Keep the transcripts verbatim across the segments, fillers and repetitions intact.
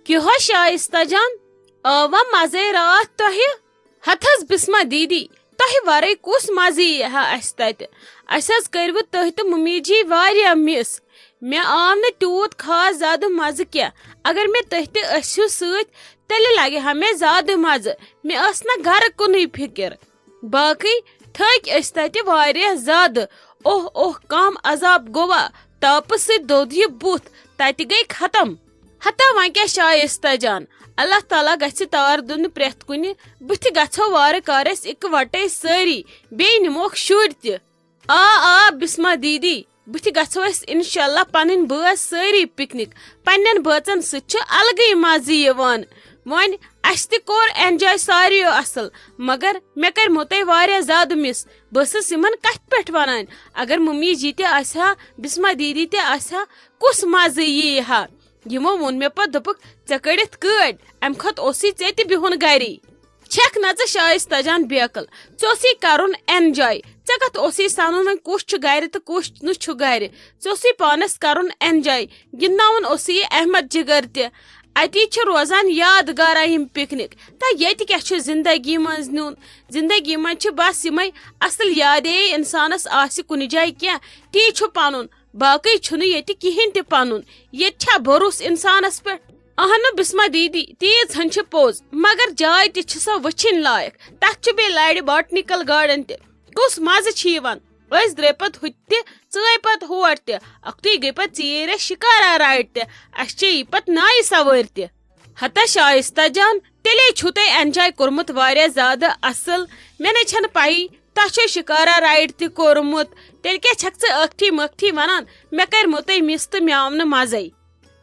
کیٛاہ حظ شائستہ جان، آوا مزے راتھ تۄہہِ؟ ہتہٕ حظ بسمہ دیدی، تۄہہِ ورٲے کُس مزٕ یی ہا اسہِ تتہِ؟ اسہِ حظ کٔروٕ تُہۍ تہٕ ممی جی واریاہ مِس۔ مےٚ آو نہٕ تیوٗت خاص زیادٕ مزٕ کینٛہہ۔ اگر مےٚ تُہۍ تہِ ٲسِو سۭتۍ، تیٚلہِ لگہِ ہا مےٚ زیادٕ مزٕ۔ مےٚ ٲس نہٕ گرٕ کُنُے فکر۔ باقٕے تھٔکۍ أسۍ تتہِ واریاہ زیادٕ۔ اوہ اوہ، کم عذاب گوٚوا، تاپہٕ سۭتۍ دوٚد یہِ بُتھ، تتہِ گٔے ختم۔ ہتا وۄنۍ کیٛاہ شائستہ جان، اللہ تعالیٰ گژھِ تار دیُن پرٛٮ۪تھ کُنہِ۔ بٕتھِ گژھو وارٕ کارٕ أسۍ اِکہٕ وٹے سٲری، بیٚیہِ نِموکھ شُرۍ تہِ۔ آ آ بسمہ دیدی، بٕتھِ گژھو أسۍ انشاءاللہ پنٕنۍ بٲژ سٲری پکنک۔ پننٮ۪ن بٲژن سۭتۍ چھُ الگٕے مزٕ یِوان۔ وۄنۍ اسہِ تہِ کوٚر enjoy ساروِیو اصل، مگر مےٚ کٔرۍ مُتَے واریاہ زیادٕ مِس۔ بہٕ ٲسٕس یِمن کتھِ پٮ۪ٹھ ونان، اگر ممی جی تہِ آسہِ ہا، بسمہ دیدی تہِ آسہِ ہا، کُس مزٕ یی ہا؟ یِمو ووٚن مےٚ پتہٕ، دوٚپُکھ، "ژےٚ کٔڑِتھ کٲڑۍ، امہِ کھۄتہٕ اوسُے ژےٚ تہِ بِہُن گری۔" چھکھ نہ ژٕ شائستہ جان بیقل، ژےٚ اوسُے کرُن enjoy۔ ژےٚ کتھ اوسُے سنُن وۄنۍ کُس چھُ گرِ تہٕ کُس نہٕ چھُ گرِ؟ ژےٚ اوسُے پانس کرُن enjoy۔ گِنٛدناوُن اوسُے یہِ احمد جگر تہِ۔ اتی چھِ روزان یادگارا یِم پکنک۔ تہٕ ییٚتہِ کیٛاہ چھُ زندگی منٛز نیُن؟ زندگی منٛز چھِ بس یِمے اصل یادے انسانس آسہِ کُنہِ جایہِ کینٛہہ، تی چھُ پنُن۔ باقٕے چھُنہٕ ییٚتہِ کِہیٖنۍ تہِ پنُن۔ ییٚتہِ چھا بھروسہٕ انسانس پٮ۪ٹھ؟ اہنُو بسمہ دیدی، تیٖژ ہن چھِ پوٚز، مگر جاے تہِ چھِ سۄ وٕچھِنۍ لایق۔ تتھ چھُ بیٚیہِ لرِ botanical garden تہِ۔ کُس مزٕ چھُ یِوان؟ أسۍ درٛاے پتہٕ ہُتہِ تہِ، ژٲے پتہٕ ہور تہِ، اکھتُے گٔے پتہٕ ژیٖرۍ أسۍ شکارا ride تہِ۔ اسہِ چیٚیہِ پتہٕ نایہِ سوٲرۍ تہِ۔ ہتا شائستہ جان، تیٚلے چھُو تۄہہِ enjoy کوٚرمُت واریاہ زیادٕ اصل۔ مےٚ نے چھنہٕ پَیی، تۄہہِ چھُے شکارا ride تہِ کوٚرمُت، تیٚلہِ کیٛاہ چھکھ ژٕ ٲکھتھی مٲکھتھی ونان، مےٚ کٔرۍ مُتَے مِس تہٕ مےٚ آو نہٕ مزے؟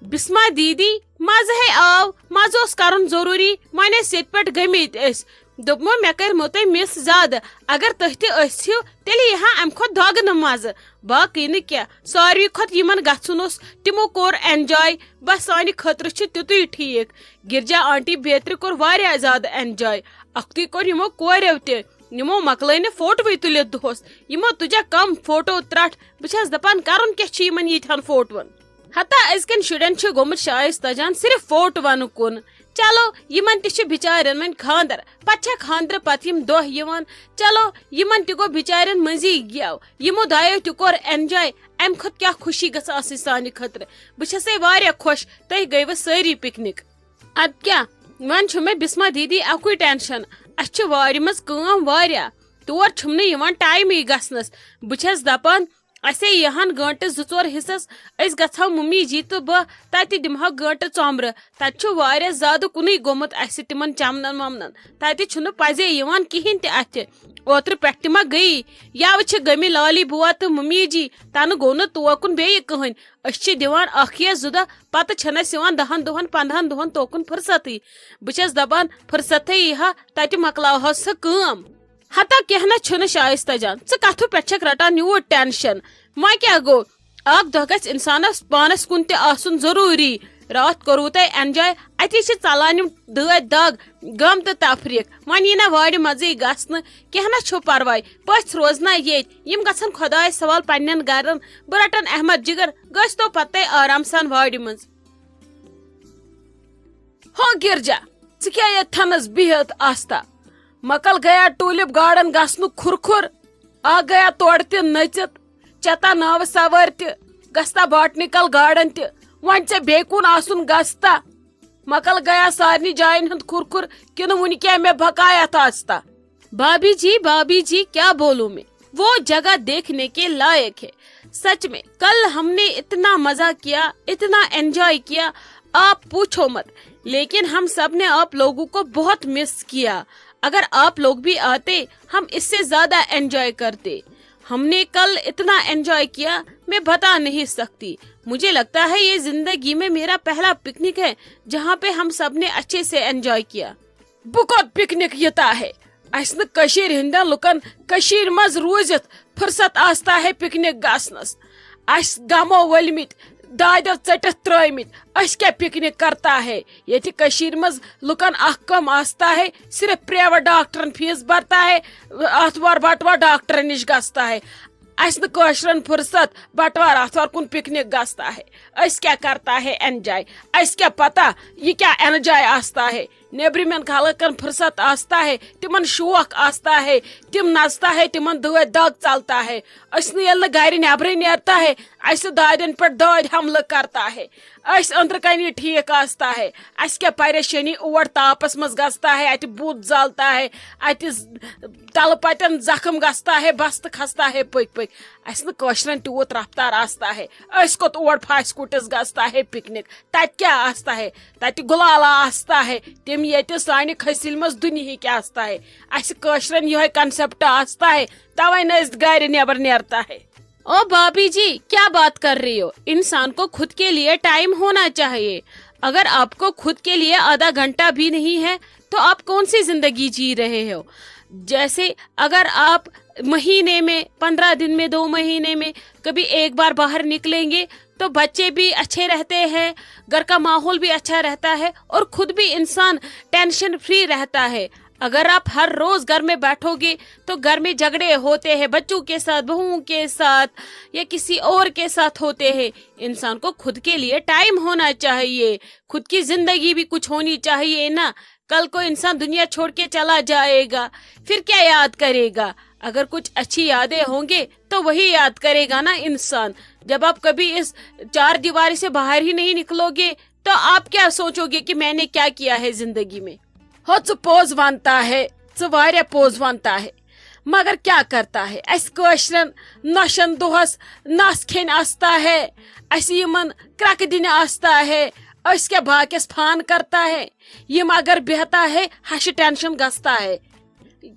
بسمہ دیدی، مزٕ ہے آو، مزٕ اوس کرُن ضروٗری، وۄنۍ ٲسۍ ییٚتہِ پٮ۪ٹھ گٔمٕتۍ أسۍ۔ دوٚپمو، مےٚ کٔرۍ مُتَے مِس زیادٕ، اگر تُہۍ تہِ ٲسِو، تیٚلہِ یی ہا امہِ کھۄتہٕ دۄگنہٕ مزٕ۔ باقٕے نہٕ کینٛہہ، ساروی کھۄتہٕ یِمن گژھُن اوس، تِمو کوٚر enjoy، بس سانہِ خٲطرٕ چھُ تیُتُے ٹھیٖک۔ گرجا آنٹی بیترِ کوٚر واریاہ زیادٕ enjoy، اکھتُے کوٚر یِمو کوریو تہِ۔ یِمو مۄکلٲے نہٕ فوٹوٕے تُلِتھ دۄہس۔ یِمو تُجا کم فوٹو ترٹھ۔ بہٕ چھَس دپان، کرُن کیٛاہ چھُ یِمن ییٖتہن فوٹوَن؟ ہتا أزکٮ۪ن شُرٮ۪ن چھُ گوٚمُت شائستہ جان صرف فوٹوَن کُن۔ چلو، یِمن تہِ چھِ بِچارٮ۪ن وۄنۍ خانٛدر، پتہٕ چھا خانٛدرٕ پتہٕ یِم دۄہ یِوان۔ چلو، یِمن تہِ گوٚو بِچارٮ۪ن مٔنٛزی گٮ۪و۔ یِمو دۄیو تہِ کوٚر enjoy، امہِ کھۄتہٕ کیٛاہ خوشی گٔژھ آسٕنۍ سانہِ خٲطرٕ؟ بہٕ چھَسے واریاہ خۄش، تُہۍ گٔیوٕ سٲری پکنک۔ ادٕ کیٛاہ، وۄنۍ چھُ مےٚ بسمہ دیدی اکُے tension، اسہِ چھِ وارِ منٛز کٲم واریاہ، تور چھُم نہٕ یِوان ٹایمٕے گژھنس۔ بہٕ چھَس دپان، اسے یِہن گٲنٹہٕ زٕ ژور حصس، أسۍ گژھو ممی جی تہٕ بہٕ، تتہِ دِمہو گٲنٹہٕ ژۄمرٕ۔ تتہِ چھُ واریاہ زیادٕ کُنُے گوٚمُت اسہِ تِمن چمنن ومنن، تتہِ چھُنہٕ پزے یِوان کِہینۍ تہِ اتھِ۔ اوترٕ پٮ۪ٹھ تہِ ما گٔیی؟ یوٕ چھِ گٔمٕتۍ لالی بُوا تہٕ ممی جی، تنہٕ گوٚو نہٕ توکُن بیٚیہِ کٕہٕنۍ۔ أسۍ چھِ دِوان اکھ یا زٕ دۄہ، پتہٕ چھنہٕ اسہِ یِوان دہن دۄہن، پندہن دۄہن توکُن فرصتٕے۔ بہٕ چھَس دپان، فرصتھے یی ہا، تتہِ مۄکلاوہو سۄ کٲم۔ ہتا کینٛہہ نہ چھُنہٕ شائستہ جان، ژٕ کتھٕ پٮ۪ٹھ چھکھ رٹان یوٗت tension؟ وۄنۍ کیٛاہ گوٚو؟ اکھ دۄہ گژھِ انسانس پانس کُن تہِ آسُن ضروٗری۔ راتھ کوٚروٕ تۄہہِ enjoy، اتی چھِ ژلان یِم دٲدۍ دگ، غم تہٕ تفریٖق۔ وۄنۍ یی نہ وارِ منٛزٕے گژھنہٕ، کینٛہہ نہ چھُ پرواے، پٔژھۍ روزنہ ییٚتۍ، یِم گژھن خۄدایس حوال پننٮ۪ن گرن۔ بہٕ رٹن احمد جگر، گٔژھۍ تو پتہٕ تۄہہِ آرام سان وارِ منٛز۔ ہو گرجا، ژٕ کیٛاہ ییٚتھنس بِہِتھ آستا؟ مکل گیا ٹولپ گارڈن گژھنُک کھُر کھُر، اکھ گیا تورٕ تہِ نٔژِتھ، چیتا ناوٕ سوٲرۍ تہِ، گژھتا botanical garden تہِ۔ وۄنۍ ژےٚ بیٚیہِ کُن آسُن گژھتا؟ مکل گیا سارنٕے جاین ہُنٛد کھُر کھُر، کِنہٕ وُنہِ کینٛہہ مےٚ بقایت آستا؟ بھابھی جی، بھابھی جی، کیا بولوں میں، وہ جگہ دیکھنے کے لائق ہے۔ سچ میں، کل ہم نے اتنا مزہ کیا، اتنا enjoy کیا، آپ پوچھو مت۔ لیکن ہم سب نے آپ لوگوں کو بہت مس کیا۔ اگر آپ لوگ بھی آتے، ہم اس سے زیادہ enjoy کرتے۔ ہم نے کل اتنا enjoy کیا، میں بتا نہیں سکتی۔ مجھے لگتا ہے یہ زندگی میں میرا پہلا پکنک ہے، جہاں پہ ہم سب نے اچھے سے enjoy کیا۔ بہٕ کوٚت پکنک یِتا ہے؟ اسہِ نہٕ کٔشیٖرِ ہٕنٛدٮ۪ن لُکن کٔشیٖرِ منٛز روٗزِتھ فرصت آستا ہے پکنک گژھنس۔ اسہِ غمو ؤلمٕتۍ، دادیو ژٔٹِتھ ترٲومٕتۍ، أسۍ کیٛاہ پکنک کرتا ہے؟ ییٚتہِ کٔشیٖرِ منٛز لُکن اکھ کٲم آستا ہے، صرف پریویٹ ڈاکٹرن فیس برتا ہے، آتھوار بٹوار ڈاکٹرن نِش گژھتا ہے۔ اسہِ نہٕ کٲشرٮ۪ن فرصت بٹوار آتھوار کُن پکنک گژھتا ہے۔ أسۍ کیا کرتا ہے انجوائے؟ اسہِ کیا پتہ یہِ کیا انجوائے آستا ہے؟ نیبرِمٮ۪ن خلقن فرصت آستا ہے، تِمن شوق آستا ہے، تِم نژتا ہے، تِمن دٲدۍ دگ ژلتا ہے۔ أسۍ نہٕ ییٚلہِ نہٕ گرِ نٮ۪برٕے نیرتا ہے، اسہِ دادٮ۪ن پٮ۪ٹھ دٲدۍ حملہٕ کرتا ہے۔ أسۍ أنٛدرٕ کنی ٹھیٖک آستا ہے، اسہِ کیٛاہ پریشٲنی؟ اور تاپس منٛز گژھتا ہے، اتہِ بُتھ زالتا ہے، اتہِ ز-، تلہٕ پتٮ۪ن زخم گژھتا ہے، بستہٕ کھستا ہے پٔکۍ پٔکۍ۔ اسہِ نہٕ کٲشرٮ۪ن تیوٗت رفتار آستا ہے۔ أسۍ کوٚت اور پھاسہِ کُٹِس گژھتا ہے پکنک؟ تتہِ کیٛاہ آستا ہے؟ تتہِ گُلالا آستا ہے، تِم ییٚتہِ سانہِ کھسیٖلۍ منٛز دُنیہٕکۍ آستا ہے۔ اسہِ کٲشرٮ۪ن یِہوٚے کنسپٹ آستا ہے، توے نہٕ أسۍ گرِ نٮ۪بر نیرتا ہے۔ او بھابھی جی، کیا بات کر رہی ہو؟ انسان کو خود کے لیے ٹائم ہونا چاہیے۔ اگر آپ کو خود کے لیے آدھا گھنٹہ بھی نہیں ہے، تو آپ کون سی زندگی جی رہے ہو؟ جیسے اگر آپ مہینے میں، پندرہ دن میں، دو مہینے میں کبھی ایک بار باہر نکلیں گے، تو بچے بھی اچھے رہتے ہیں، گھر کا ماحول بھی اچھا رہتا ہے اور خود بھی انسان ٹینشن فری رہتا ہے۔ اگر آپ ہر روز گھر میں بیٹھو گے، تو گھر میں جھگڑے ہوتے ہیں، بچوں کے ساتھ، بہوؤں کے ساتھ یا کسی اور کے ساتھ ہوتے ہیں۔ انسان کو خود کے لیے ٹائم ہونا چاہیے، خود کی زندگی بھی کچھ ہونی چاہیے نا۔ کل کو انسان دنیا چھوڑ کے چلا جائے گا، پھر کیا یاد کرے گا؟ اگر کچھ اچھی یادیں ہوں گے تو وہی یاد کرے گا نا انسان۔ جب آپ کبھی اس چار دیواری سے باہر ہی نہیں نکلو گے، تو آپ کیا سوچو گے کہ میں نے کیا کیا ہے زندگی میں؟ ہو، ژٕ پوٚز ونتا ہے، ژٕ واریاہ پوٚز ونتا ہے، مگر کیا کرتا ہے؟ اسہِ کٲشرٮ۪ن نۄشن دۄہس نس کھیٚنۍ آستا ہے، اسہِ یِمن کرٛکہٕ دِنہِ آستا ہے، أسۍ کیا باقیس فان کرتا ہے؟ یِم اگر بیہتا ہے، ہشہِ ٹینشن گژھتا ہے۔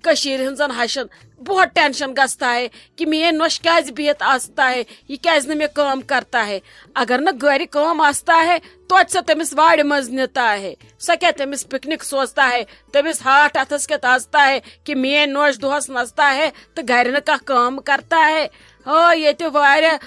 کٔشیٖرِ ہٕنٛزن ہشن بہت ٹینشن گژھتا ہے کہ میٲنۍ نۄش کیازِ بِہِتھ آستا ہے، یہِ کیازِ نہٕ مےٚ کٲم کرتا ہے۔ اگر نہٕ گرِ کٲم آستا ہے، توتہِ سۄ تٔمِس وارِ منٛز نِتا ہے، سۄ کیٛاہ تٔمِس پکنک سوزتا ہے؟ تٔمِس ہاٹھ اتھس کیٛاہ تازتا ہے کہ میٲنۍ نۄش دۄہس نژتا ہے تہٕ گرِ نہٕ کانٛہہ کٲم کرتا ہے؟ ہا، ییٚتہِ واریاہ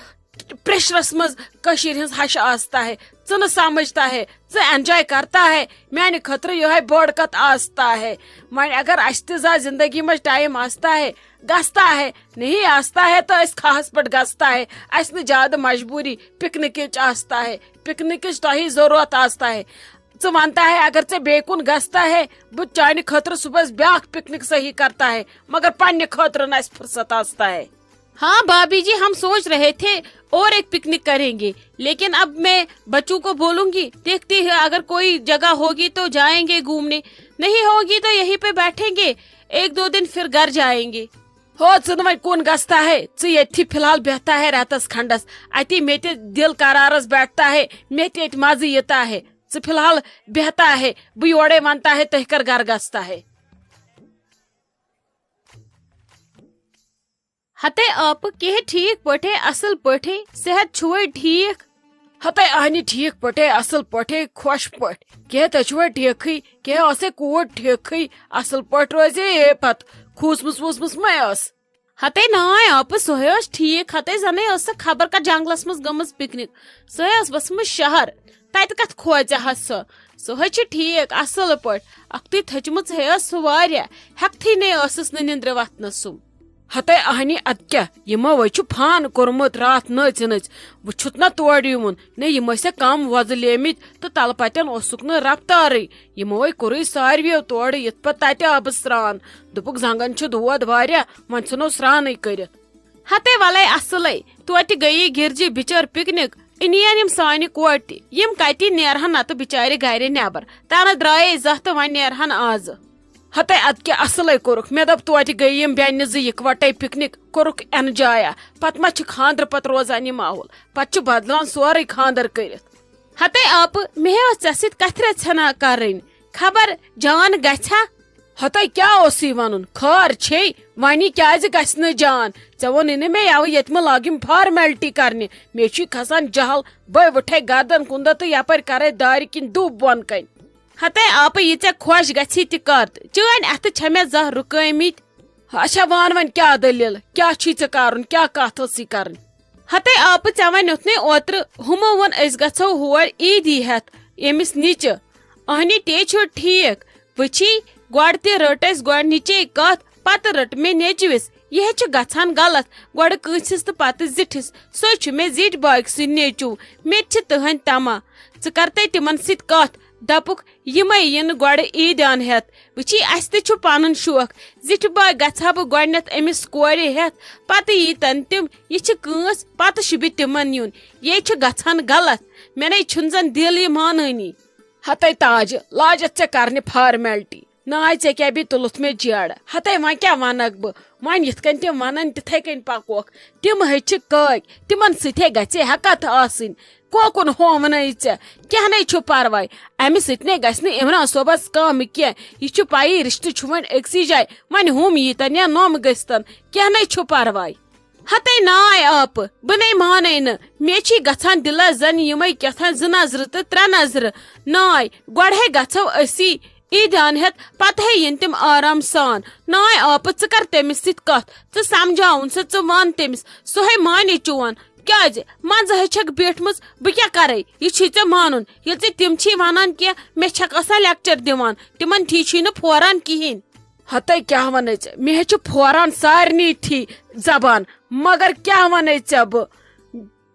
پریشرس منٛز کٔشیٖرِ ہٕنٛز ہش آستا ہے۔ ژٕ نہٕ سمجھتا ہے، ژٕ انجوائے کرتا ہے، میانہِ خٲطرٕ یِہوٚے بٔڑ کتھ آستا ہے۔ وۄنۍ اگر اسہِ تہِ زانٛہہ زندگی منٛز ٹائم آستا ہے، گژھتا ہے، نہیں آستا ہے، تو أسۍ کھاہس پٮ۪ٹھ گژھتا ہے۔ اسہِ نہٕ زیادٕ مجبوری پکنکٕچ آستا ہے، پکنکٕچ تۄہہِ ضرورت آستا ہے۔ ژٕ ونتا ہے، اگر ژےٚ بیٚیہِ کُن گژھتا ہے، بہٕ چانہِ خٲطرٕ صبحس بیاکھ پکنک صحیح کرتا ہے، مگر پننہِ خٲطرٕ نہٕ اسہِ فرصت آستا ہے۔ ہاں بھابھی جی، ہم سوچ رہے تھے اور ایک پکنک کریں گے، لیکن اب میں بچوں کو بولوں گی، دیکھتی ہے اگر کوئی جگہ ہوگی تو جائیں گے گھومنے، نہیں ہوگی تو یہیں پہ بیٹھیں گے ایک دو دن، پھر گھر جائیں گے۔ ہو، ژٕ نہٕ وۄنۍ کُن گژھتا ہے، ژٕ ییٚتھی فی الحال بیہتا ہے رٮ۪تس کھنڈس، اتی مےٚ تہِ دل قرارس بیٹھتا ہے، مےٚ تہِ ییٚتہِ مزٕ یِتا ہے۔ ژٕ فی الحال بیہتا ہے، بہٕ یورے ونتا ہے، تُہۍ کر گھر گژھتا ہے۔ ہتے آپ کیٛاہ ٹھیک پٲٹھۍ، اصل پٲٹھۍ، صحت چھُوے ٹھیک؟ ہتے اہنی ٹھیک پٲٹھۍ، اصل پٲٹھۍ، خۄش پٲٹھۍ۔ کیٛاہ تُہۍ چھِوا ٹھیکھٕے؟ کیٛاہ ٲسے کوٗر ٹھیکھٕے؟ اصل پٲٹھۍ روزے یے پتہٕ؟ کھوٗژمٕژ ووٗژمٕژ مہ ٲس؟ ہتے ناے آپ، سۄے ٲس ٹھیک۔ ہتے زنے ٲس سۄ خبر کتھ جنگلس منٛز گٔمٕژ پکنک۔ سۄے ٲس ؤژھمٕژ شہر۔ تتہِ کتھ کھوژِ ہا سۄ؟ سۄ حظ چھِ ٹھیک، اصل پٲٹھۍ۔ اکھتُے تھٔچمٕژ ہے ٲس سۄ واریاہ، ہٮ۪کتھٕے نے ٲسٕس نہٕ نِندرِ وۄتھنس سُم۔ ہتے اہنی، ادٕ کیٛاہ، یِمو ہے چھُ فان کوٚرمُت راتھ نٔژ نٔژ۔ وۄنۍ چھُتھ نہ تورٕ یِوُن؟ نے، یِم ٲسۍ کم وۄزلیمٕتۍ تہٕ تلہٕ پتٮ۪ن اوسُکھ نہٕ رفتارٕے۔ یِمو ہے کوٚرُے ساروِیو تورٕ یِتھ پٲٹھۍ تتہِ آبہٕ سرٛان۔ دوٚپُکھ، زنگن چھُ دود واریاہ، وۄنۍ ژھٕنو سرٛانٕے کٔرِتھ۔ ہتے ولے اصلے، توتہِ گٔیے گِرجہِ بِچٲر پکنک، انین یِم سانہِ کورِ تہِ۔ یِم کتہِ نیرہن نتہٕ بِچارِ گرِ نٮ۪بر؟ تنہٕ درٛایے زہ تہٕ وۄنۍ نیرہن آزٕ۔ ہتے ادٕ کیٛاہ اصلے کوٚرُکھ، مےٚ دوٚپ توتہِ گٔیہِ یِم بیٚنہِ زٕ یکوٹے پکنک، کوٚرُکھ انجایا۔ پتہٕ ما چھُ خاندرٕ پتہٕ روزان یہِ ماحول؟ پتہٕ چھُ بدلان سورُے خاندر کٔرِتھ۔ ہتے آپہٕ، مےٚ ٲس ژےٚ سۭتۍ کتھِ رژھِ ہنا کرٕنۍ، خبر جان گژھِ ہا؟ ہتے کیٛاہ اوسُے ونُن؟ خٲر چھے، وۄنۍ کیٛازِ گژھِ نہٕ جان؟ ژےٚ ووٚنُے نہٕ مےٚ یوٕ ییٚتہِ مہ لاگہٕ یِم فارمیلٹی کرنہِ۔ مےٚ چھُے کھسان جہل، بے وٕٹھے گردن کُن دۄہ تہٕ یپٲرۍ کرے دارِ کِنۍ دُب بۄن کنۍ۔ ہتے آپہٕ، یہِ ژےٚ خۄش گژھی تہِ کر تہٕ، چٲنۍ اتھٕ چھےٚ مےٚ زہ رُکٲمٕتۍ۔ اچھا وان وۄنۍ کیٛاہ دٔلیٖل؟ کیٛاہ چھُے ژےٚ کرُن؟ کیٛاہ کتھ ٲسٕے کرٕنۍ؟ ہتے آپہٕ، ژےٚ ونیوتھ نے اوترٕ، ہُمو ووٚن أسۍ گژھو ہور عیٖدی ہٮ۪تھ ییٚمِس نِچہِ۔ اہنہِ تے چھُ ٹھیٖک، وٕچھی، گۄڈٕ تہِ رٔٹ اَسہِ گۄڈٕنِچے کتھ، پتہٕ رٔٹ مےٚ نیٚچوِس۔ یہِ ہے چھُ گژھان غلط۔ گۄڈٕ کٲنٛسہِ ہِس تہٕ پتہٕ زِٹھِس۔ سُے چھُ مےٚ زِٹھۍ باغ سٕنٛدۍ نیٚچوٗ۔ مےٚ تہِ چھِ تُہنٛدۍ تما۔ ژٕ کر تَے تِمن سۭتۍ کتھ۔ دپُکھ، یِمے یِن گۄڈٕ عیٖدیان ہٮ۪تھ۔ وٕچھی، اسہِ تہِ چھُ پنُن شوق۔ زِٹھِ باغ گژھٕ ہا بہٕ گۄڈٕنٮ۪تھ أمِس کورِ ہٮ۪تھ، پتہٕ ییٖتن تِم۔ یہِ چھِ کٲنٛس، پتہٕ شوٗبہِ تِمن یُن۔ یے چھُ گژھان غلط۔ مےٚ نے چھُنہٕ زن دِل یہِ مانٲنی۔ ہتے تاجہِ، لاجتھ ژےٚ کرنہِ فارمیلٹی۔ ناے، ژےٚ کیٛاہ بیٚیہِ تُلُتھ مےٚ جیڑٕ؟ ہتے وۄنۍ کیٛاہ ونکھ بہٕ؟ وۄنۍ یِتھ کٔنۍ تِم ونن، تِتھے کٔنۍ پکوکھ۔ تِم ہے چھِ کٲکۍ، تِمن سۭتۍ ہے گژھِ ہے ہٮ۪کتھ آسٕنۍ۔ کوکُن ہوونٲیی ژےٚ؟ کینٛہہ نے چھُ پرواے، امہِ سۭتۍ نے گژھِ نہٕ عمران صٲبس کانٛہہ کینٛہہ۔ یہِ چھُ پیی، رشتہٕ چھُ وۄنۍ أکسٕے جایہِ، وۄنۍ ہُم ییٖتن یا نۄم گٔژھتن، کینٛہہ نے چھُ پرواے۔ ہتے ناے آپہٕ، بہٕ نے مانے نہٕ۔ مےٚ چھی گژھان دِلس زن یِمے کیٛاہ تام زٕ نظرٕ تہٕ ترٛےٚ نظرٕ۔ ناے، گۄڈٕ ہے گژھو أسی عیٖدیان ہٮ۪تھ، پتہٕ ہے یِن تِم آرام سان۔ ناے آپہٕ، ژٕ کر تٔمِس سۭتۍ کتھ، ژٕ سمجھاوُن سُہ، ژٕ ون تٔمِس، سُہ ہے مانہِ چون۔ کیازِ؟ منٛزٕ ہے چھکھ بیٖٹھمٕژ، بہٕ کیٛاہ کرے؟ یہِ چھی ژےٚ مانُن۔ ییٚلہِ ژےٚ تِم چھی ونان کینٛہہ، مےٚ چھکھ آسان لیکچر دِوان، تِمن تھی چھی نہٕ پھوران کِہینۍ۔ ہتے کیٛاہ ونے ژےٚ؟ مےٚ ہے چھِ پھوران سارنٕے تھی زبان، مگر کیٛاہ ونے ژےٚ بہٕ؟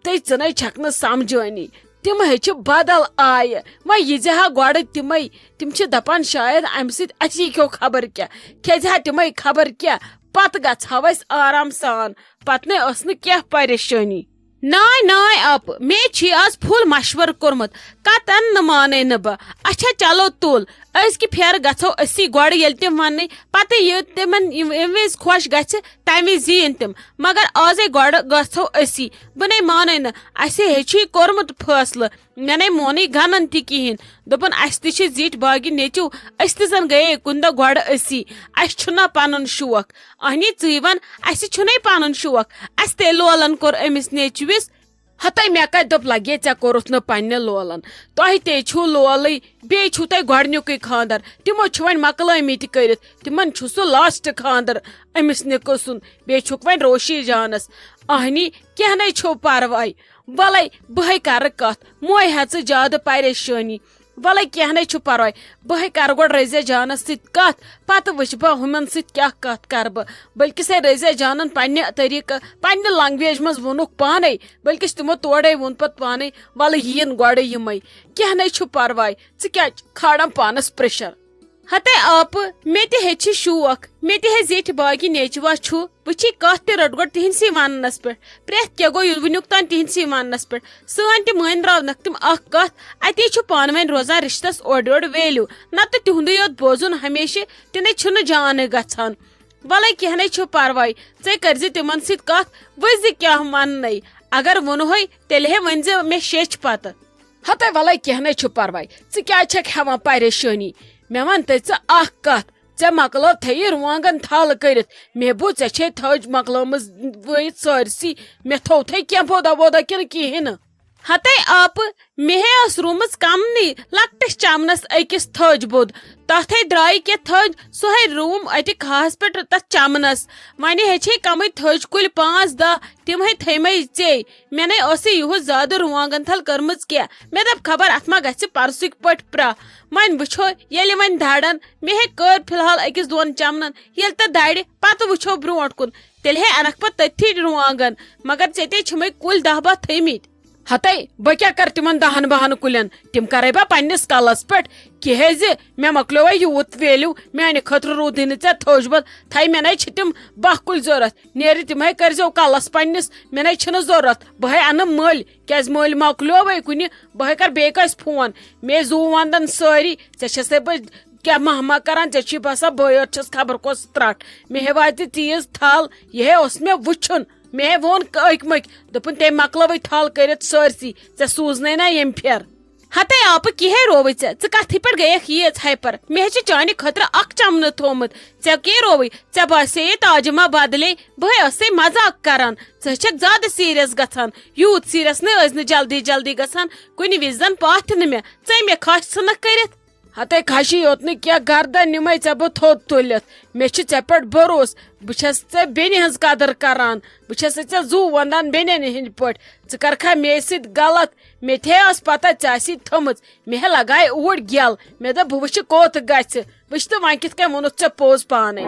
تہٕ ژٕ نے چھکھ نہٕ سمجھٲنی۔ تِم ہے چھِ بدل آیہِ۔ وۄنۍ ییٖزِ ہا گۄڈٕ تِمے، تِم چھِ دپان شاید امہِ سۭتۍ اسی کھیو خبر کیٛاہ، کھیٚزِ ہا تِمے خبر کیٛاہ، پتہٕ گژھٕ ہاو أسۍ آرام سان، پتہٕ نے ٲس نہٕ کینٛہہ پریشٲنی۔ ناے ناے آپہٕ، مے چھی آز فُل مشورٕ کوٚرمُت، کتن نہٕ مانے نہٕ بہٕ۔ اچھا چلو تُل، أزکہِ پھیرٕ گژھو أسی گۄڈٕ، ییٚلہِ تِم وننٕے، پتہٕ یہِ تِمن ییٚمہِ وِزِ خۄش گژھِ، تمہِ وِزِ یِن تِم۔ مگر آزے گۄڈٕ گژھو أسی۔ بہٕ نے مانے نہٕ، اسہِ ہے چھُے کوٚرمُت فٲصلہٕ۔ مےٚ نے مونُے گنن تہِ کِہینۍ۔ دوٚپُن، اسہِ تہِ چھِ زِٹھۍ باگہِ نیٚچو، أسۍ تہِ زن گٔیے کُنہِ دۄہ گۄڈٕ أسی۔ اسہِ چھُنہ پنُن شوق۔ اہنی ژٕے ون، اسہِ چھُنے پنُن شوق۔ اسہِ تے لولن کوٚر أمِس نیٚچوِس۔ ہتے مےٚ کتہِ دوٚپ لگے ژےٚ کوٚرُتھ نہٕ پننہِ لولن؟ تۄہہِ تے چھُو لولٕے، بیٚیہِ چھُو تۄہہِ گۄڈنیُکُے خاندر۔ تِمو چھُ وۄنۍ مۄکلٲمٕتۍ کٔرِتھ، تِمن چھُ سُہ لاسٹ خاندر أمِس نِکہٕ سُنٛد۔ بیٚیہِ چھُکھ وۄنۍ روشی جانس۔ اہنی، کینٛہہ نے چھُو پرواے۔ ولے، بہے کرٕ کتھ، موے ہیژٕ زیادٕ پریشٲنی۔ ولے، کینٛہہ نے چھُ پرواے، بہے کرٕ گۄڈٕ رضیہ جانس سۭتۍ کتھ، پتہٕ وٕچھٕ بہٕ ہُمن سۭتۍ کیٛاہ کتھ کرٕ بہٕ۔ بلکہِ سے رضیہ جانن پننہِ طریقہٕ، پننہِ لنگویج منٛز ووٚنُکھ پانے، بلکہِ تِمو تورے ووٚن پتہٕ پانے، ولہٕ یِیِن گۄڈٕ یِمے۔ کینٛہہ نے چھُ پرواے، ژٕ کیٛازِ کھالان پانس پریشر؟ ہتے آپہٕ، مےٚ تہِ ہے چھِ شوق، مےٚ تہِ ہے زیٹھِ باگہِ نیچوا چھُ۔ وٕچھی، کتھ تہِ رٔٹ گۄڈٕ تِہنٛدسٕے وننس پٮ۪ٹھ۔ پرٛٮ۪تھ کینٛہہ گوٚو یہِ وٕنیُک تام تِہنٛدسٕے وننس پٮ۪ٹھ۔ سٲنۍ تہِ مٲنۍ راونکھ تِم اکھ کتھ، اتے چھُ پانہٕ ؤنۍ روزان رشتس اورٕ یورٕ ویلیو، نتہٕ تِہُنٛدُے یوت بوزُن ہمیشہِ تہِ نے چھُنہٕ جانٕے گژھان۔ ولے، کینٛہہ نے چھُ پرواے، ژے کٔرزِ تِمن سۭتۍ کتھ، وٕچھ زِ کیٛاہ وننَے۔ اگر ووٚنہوے، تیٚلہِ ہے ؤنۍ زِ مےٚ شیٚچھ پتہٕ۔ ہتے ولے، کینٛہہ نے چھُ پرواے، ژٕ کیٛازِ چھکھ ہٮ۪وان پریشٲنی؟ مےٚ ون تہٕ ژٕ اکھ کتھ، ژےٚ مۄکلٲو تھے یہِ رُوانٛگن تھل کٔرِتھ؟ مےٚ بوٗز ژےٚ چھے تھٔج مۄکلٲمٕژ وٲیِتھ سٲرسٕے۔ مےٚ تھوو تھے کینٛہہ بودا وودا کِنہٕ کِہیٖنۍ نہٕ؟ ہتے آپہٕ، مےٚ ہے ٲس روٗمٕژ کمنٕے لۄکٹِس چمنس أکِس تھٔج بوٚد۔ تتھ ہے درٛایہِ کینٛہہ تھٔج، سُہ ہے روٗم اتہِ کھاہس پٮ۪ٹھ تتھ چمنس۔ وۄنۍ ہے چھے کمٕے تھٔج کُلۍ پانٛژھ دہ، تِم ہے تھٲیمَے ژے۔ مےٚ نے ٲسٕے یُہُس زیادٕ رُوانٛگن تھل کٔرمٕژ کینٛہہ۔ مےٚ دوٚپ، خبر اتھ ما گژھِ پرسُک پٲٹھۍ پرٛاہ۔ وۄنۍ وٕچھو، ییٚلہِ وۄنۍ دھارن، مےٚ ہے کٔر فی الحال أکِس دۄن چمنن، ییٚلہِ تہٕ دارِ، پتہٕ وٕچھو برونٛٹھ کُن۔ تیٚلہِ ہے انکھ پتہٕ تٔتھی رُوانٛگن۔ مگر ژےٚ تے چھِمٕے کُلۍ دہ باہ تھٲیمٕتۍ۔ ہتے، بہٕ کیٛاہ کرٕ تِمن دہن باہن کُلٮ۪ن؟ تِم کرے بہٕ پننِس کلس پٮ۪ٹھ۔ کیازِ؟ مےٚ مۄکلیووے یوٗت ویلیو، میانہِ خٲطرٕ روٗدٕے نہٕ ژےٚ تھٔج بوٚد۔ تھے، مےٚ نے چھِ تِم باہ کُلۍ ضروٗرت۔ نیرِ تِمے کٔرزیو کلس پننِس، مےٚ نے چھِنہٕ ضروٗرت۔ بہٕ ہے انہٕ مٔلۍ، کیازِ مٔلۍ مۄکلیووے کُنہِ۔ بہٕ ہے کرٕ بیٚیہِ کٲنٛسہِ فون۔ مے زُو ونٛدن سٲری، ژےٚ چھسے بہٕ کیٛاہ مہما کران؟ ژےٚ چھُے باسان بہٕ یوت چھس خبر کۄس ترٛٹھ۔ مےٚ ہے واتہِ تیٖژ تھل، یہِ ہے اوس مےٚ وٕچھُن۔ مےٚ ہے ووٚن أکۍ مٔکۍ، دوٚپُن، تٔمۍ مۄکلٲوٕے تھل کٔرِتھ سٲرسٕے، ژےٚ سوٗزنَے نا ییٚمہِ پھِرِ۔ ہتے آپہٕ، کیٛاہ ہے رووُے ژےٚ؟ ژٕ کتھ ہٕے پٮ۪ٹھ گٔیکھ ییٖژ ہایپر؟ مےٚ ہے چھُ چانہِ خٲطرٕ اکھ چمنہٕ تھوومُت۔ ژےٚ کیٛاہ رووُے؟ ژےٚ باسییے تاج ما بدلے؟ بہٕ ہے ٲسے مذاق کران۔ ژٕ ہے چھکھ زیادٕ سیریس گژھان۔ یوٗت سیریس نہٕ ٲسۍ نہٕ جلدی جلدی گژھان۔ کُنہِ وِزِ زن پاتھ نہٕ مےٚ۔ ژے مےٚ کھش ژھٕنکھ کٔرِتھ۔ ہتے کھشی یوت نہٕ کینٛہہ، گردن نِمے ژےٚ بہٕ تھوٚد تُلِتھ۔ مےٚ چھُ ژےٚ پٮ۪ٹھ بھروسہٕ۔ بہٕ چھَس ژےٚ بیٚنہِ ہٕنٛز قدٕر کران۔ بہٕ چھَسے ژےٚ زُو وَندان بیٚنٮ۪ن ہٕنٛدۍ پٲٹھۍ۔ ژٕ کرکھا مے سۭتۍ غلط؟ مےٚ تہِ ہے ٲس پتہ ژےٚ آسی تھٲمٕژ۔ مےٚ ہے لگایہِ اوٗرۍ گٮ۪ل۔ مےٚ دوٚپ، بہٕ وٕچھِ کوٚت گژھِ۔ وٕچھ تہٕ وۄنۍ کِتھ کٔنۍ ووٚنُتھ ژےٚ پوٚز پانے۔